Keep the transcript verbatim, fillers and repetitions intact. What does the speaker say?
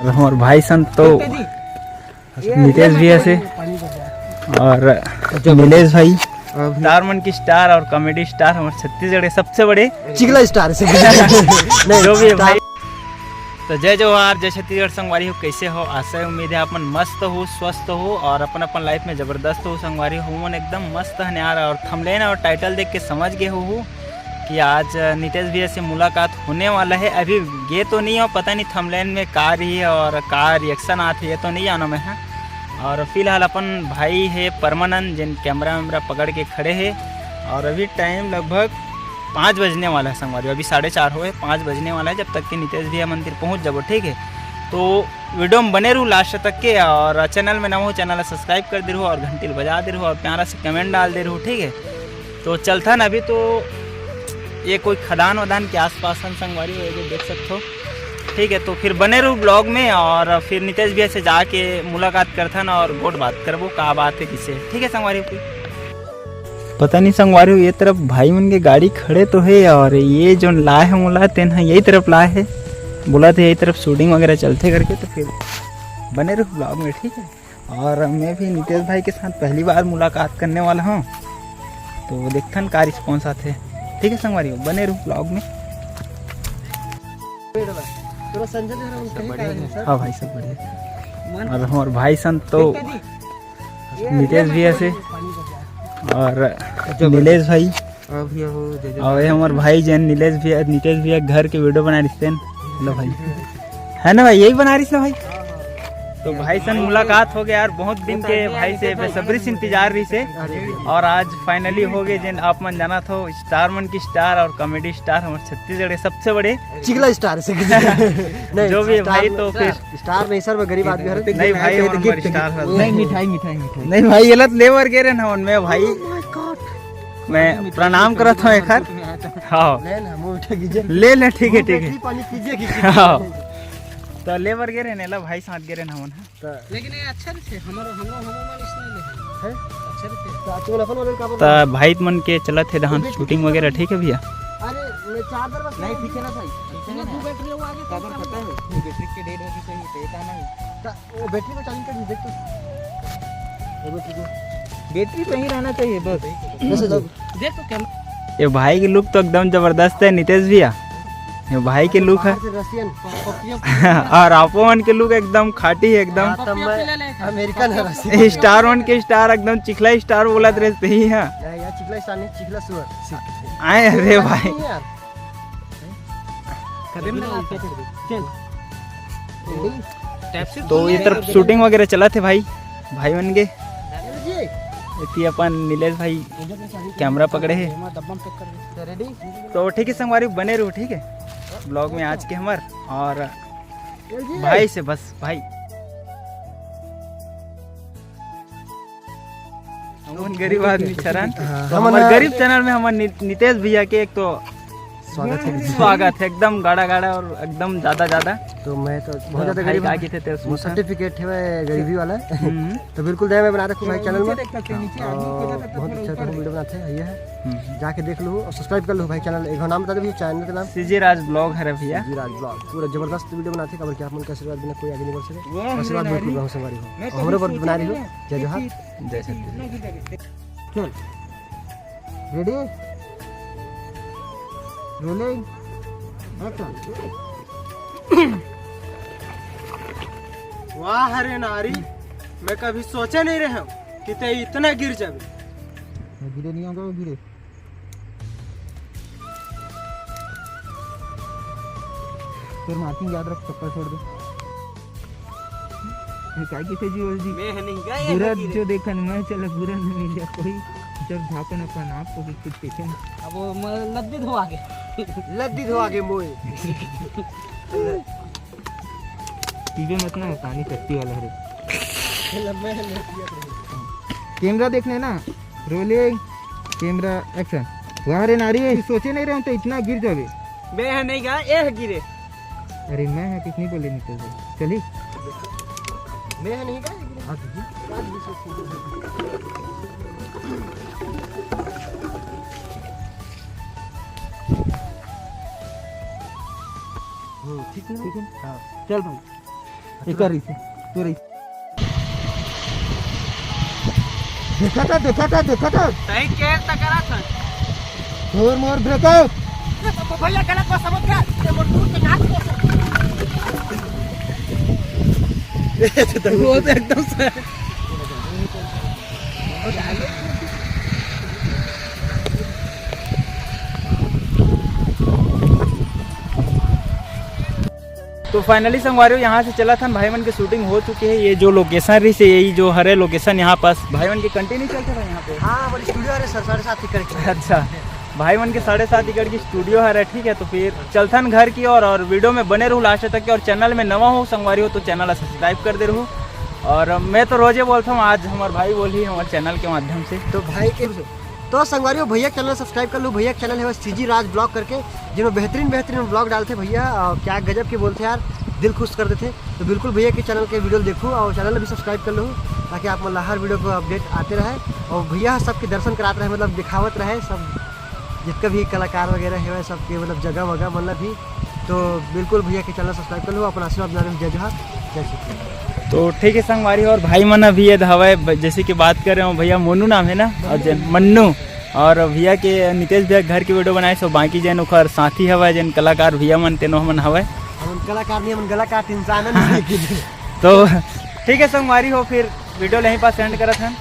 और हमारे भाई संत तो नितेश भैया से और नीलेश भाई, स्टार मन के स्टार और कॉमेडी स्टार, हमारे छत्तीसगढ़ के सबसे बड़े चिखला स्टार से। नहीं, जो भी है स्टार। भाई, तो जय जोहार, जय छत्तीसगढ़ संगवारी हो, कैसे हो? आशा है, उम्मीद है आप मन मस्त हो, स्वस्थ हो और अपन अपन लाइफ में जबरदस्त हो संगवारी हो। मन एकदम मस्त हन यार, और थंबनेल और टाइटल देख के समझ गए हो कि आज नितेश भैया से मुलाकात होने वाला है। अभी गे तो नहीं हो, पता नहीं थंबनेल में का रही है और का रिएक्शन आत है, ये तो नहीं जाना मैं है। और फिलहाल अपन भाई है परमानंद, जिन कैमरा वैमरा पकड़ के खड़े है। और अभी टाइम लगभग पाँच बजने वाला है संगवारी, अभी साढ़े चार हो है, पाँच बजने वाला है। जब तक के नितेश भैया मंदिर पहुंच जाबो, ठीक है? तो वीडियो में बने रहू लास्ट तक के, और चैनल में नवा हो, चैनल ला सब्सक्राइब कर दे रहू और घंटी ला बजा दे रहू और प्यारा से कमेंट डाल दे रहू, ठीक है? तो चलथन, अभी तो ये कोई खदान वदान के आसपास हन संगवारी हो, ये जो देख सकते हो, ठीक है? तो फिर बने रहू ब्लॉग में, और फिर नितेश भैया से जाके मुलाकात करथन और गोठ बात करबो, का बात है किसे, ठीक है संगवारी हो? पता नहीं संगवारी हो, ये तरफ भाई मन के गाड़ी खड़े तो है, और ये जो लाए है मोला, तेन ह यही तरफ लाए है, बोला थे यही तरफ शूटिंग वगैरह चलते करके, तो फिर बने रहो ब्लॉग में, ठीक है? और मैं भी नितेश भाई के साथ पहली बार मुलाकात करने वाला हूँ, तो देखथन का रिस्पॉन्स आथे, ठीक है संगवारी हो, बने रहो ब्लॉग में। हाँ भाई, सब बढ़िया। और हमारे भाई संत तो नितेश भैया से और नीलेश भाई, और ये हमारे भाई जैन नीलेश भैया, नितेश भैया घर के वीडियो बना रहे थे। लो भाई, है ना भाई, यही बना रही ना भाई। तो भाई से मुलाकात हो गया यार, बहुत दिन के भाई से बेसब्री से इंतजार रही से, और आज फाइनली हो गए। जिन आप मन जाना थो, स्टार मन की स्टार और कॉमेडी स्टार, हमारे छत्तीसगढ़ के सबसे बड़े चिखला स्टार से नहीं, जो भी है भाई, तो फिर स्टार नहीं सर, मैं गरीब आदमी हूँ। नहीं भाई, ये तो हमारे गिफ्ट, स्टार है। नहीं, मिठाई, मिठाई, मिठाई। नहीं भाई, ये लत लेबर गे रहे ना उनमें भाई। Oh my God। मैं प्रणाम करत हूँ एक बार। हाँ। ले ना, मुंह उठा कीजिए। ले ले, ठीक है, ठीक है। पानी कीजिए कि हाँ। तो लेबर गे रहे ना, भाई साथ गे रहे ना उन। लेकिन ये अच्छा नहीं थे, हमारो, हम लोग, हम लोग मालिश नहीं ले। हैं? अच्छा नहीं थे। तो आज अपन वाले का तो भाई मन के चलत हे डहान शूटिंग वगैरह, ठीक है भैया? अरे, मैं चार्जर बस नहीं, ठीक है ना भाई? ठीक है ना? दो बैटरी लगवा के कवर खत्म है। ये बैटरी के डेड होगी सही, तो ये काम है। वो बैटरी को चार्जिंग कर देख तो। वो बैटरी को। बैटरी पे ही रहना चाहिए बस। वैसे तो देख तो कैमरा। ये भाई के लुक तो एकदम जबरदस्त है नितेश भैया। ये भाई के लुक है। बाहर से रशियन, पपिया। और आपो मन के लुक एकदम खाटी है एकदम। हाँ, तब मैं अमेरिकन है, रशियन। स्टार मन के स्टार एकदम चिखला स्टार बोलत रहते ही है। नहीं यार, चिखला स्टार नहीं, चिखला सुअर। आए, अरे भाई। नहीं यार। तो ये तरफ शूटिंग वगैरह चलत हे भाई, भाई मन के। एती अपन नीलेश भाई कैमरा पकड़े हे। तो ठीक है संगवारी, बने रहो, ठीक है, ब्लॉग में आज के हमार और भाई से बस भाई। हमन गरीब आदमी चरण। हाँ, तो हमन हमारे ह- गरीब चैनल में हमर नि-, नितेश भैया के एक तो स्वागत है। स्वागत है, एकदम गाड़ा गाड़ा और एकदम ज्यादा ज्यादा। तो मैं तो बहुत ज्यादा भाई गरीब का हूँ। की थे तेरे वो सूट है। सर्टिफिकेट है गरीबी वाला। हम्म। तो बिल्कुल दया में बना रखो भाई चैनल में। नीचे देखते हैं, नीचे आदमी और को देखते हैं, बहुत थोड़ा अच्छा ऊपर तुम देखो। वीडियो बनाते हैं, ये है। हम्म। जाके देख लो और सब्सक्राइब कर लो भाई चैनल। एक नाम बता दो भैया चैनल का नाम। सीजी राज ब्लॉग है रे भैया। सीजी राज ब्लॉग। पूरा जबरदस्त वीडियो बनाते हैं, अगर क्या आप मन के आशीर्वाद बिना कोई आगे नहीं बढ़ सके। आशीर्वाद बिल्कुल रहो संगवारी हो। और हमारे ऊपर बना रही हो। जय जोहार। जय छत्तीसगढ़। चल। रेडी? रोलिंग। एक्शन। वाह रे नारी, मैं कभी सोचे नहीं रहे हूँ कि ते इतना गिर जाबे। मैं गिरे नहीं होगा, वो गिरे। फिर मार्किंग याद रख, चप्पल छोड़ दे। ये काय के थे जी, वो जी? मैं है नहीं, गाय है बुरा नहीं रे। जो देखन मैं चला, बुरा न मिल जा कोई, जब झापन अपन आप को भी खुद देखे। अब वो म-, लद्दी धो आगे। लद्दी धो आगे मोए। पीबे मत ना, पानी शक्ति वाला है रे। लम्बे है, लम्बे है। कैमरा देखने ना, रोलिंग, कैमरा, एक्शन। वाह रे नारी, सोचे नहीं रहे हम तो इतना गिर जावे। मैं है नहीं गा, ए है गिरे। अरे मैं है, कुछ नहीं बोले निकल गए। चली। मैं है नहीं गा, गिरे। हाँ, तो जी। हम्म, ठीक है। ठीक है। हाँ। चल भाई। एकर रहिसे, तू रहिसे। देखा था, देखा था, देखा था। सही केस त करा था। तोर मोर ब्रेकअप। तो भैया गलत बात समझ गया। ये मोर दूर के नाच को। वो तो एकदम सही। तो finally संगवारी हो, यहाँ से चलत हन, भाई मन के शूटिंग हो चुके हे। ये जो लोकेशन रहिसे, यही जो हरे लोकेशन, यहाँ पास भाई मन के कंटिन्यू चलत हे यहाँ पे। हाँ, हमारी स्टूडियो हरे सर, साढ़े सात एकड़ के। अच्छा, भाई मन के साढ़े सात एकड़ की स्टूडियो हरे। ठीक है, तो फिर चलथन घर की ओर, और वीडियो में बने रहू लास्ट तक के। और चैनल में नवा हो संगवारी हो तो चैनल सब्सक्राइब कर दे रहू। और मैं तो रोजे बोलता हूँ, आज हमारे भाई बोली हमारे चैनल के माध्यम से। तो भाई के तो संगवारी हो, भैया के चैनल सब्सक्राइब कर लो। भैया के चैनल है सीजी राज ब्लॉग करके, जिन्होंने बेहतरीन बेहतरीन ब्लॉग डालते भैया, और क्या गजब के बोलते यार, दिल खुश कर देते। तो बिल्कुल भैया के चैनल के वीडियो देखो और चैनल भी सब्सक्राइब कर लो, ताकि आप मतलब हर वीडियो को अपडेट आते रहे। और भैया सबके दर्शन कराते रहे, मतलब दिखावत रहे सब, जितने भी कलाकार वगैरह है सबके मतलब जगह वगैरह मतलब भी। तो बिल्कुल भैया के चैनल सब्सक्राइब कर लो, अपना आशीर्वाद बनाने में जय जोहार, जय छत्तीसगढ़। तो ठीक है संगवारी, और भाई मन अभी ये हवय, ब-, जैसे कि बात कर रहे हो भैया, मोनू नाम है ना, और जन मन्नू, और भैया के नितेश भैया घर के वीडियो बनाए, सो बाकी जन ओखर साथी हवय, जन कलाकार भैया मन तेनो हमन हवय। हमन कलाकार नहीं, हमन गलाकार इंसान है नहीं। तो ठीक है संगवारी हो, फिर वीडियो यहीं पास एंड करत हन।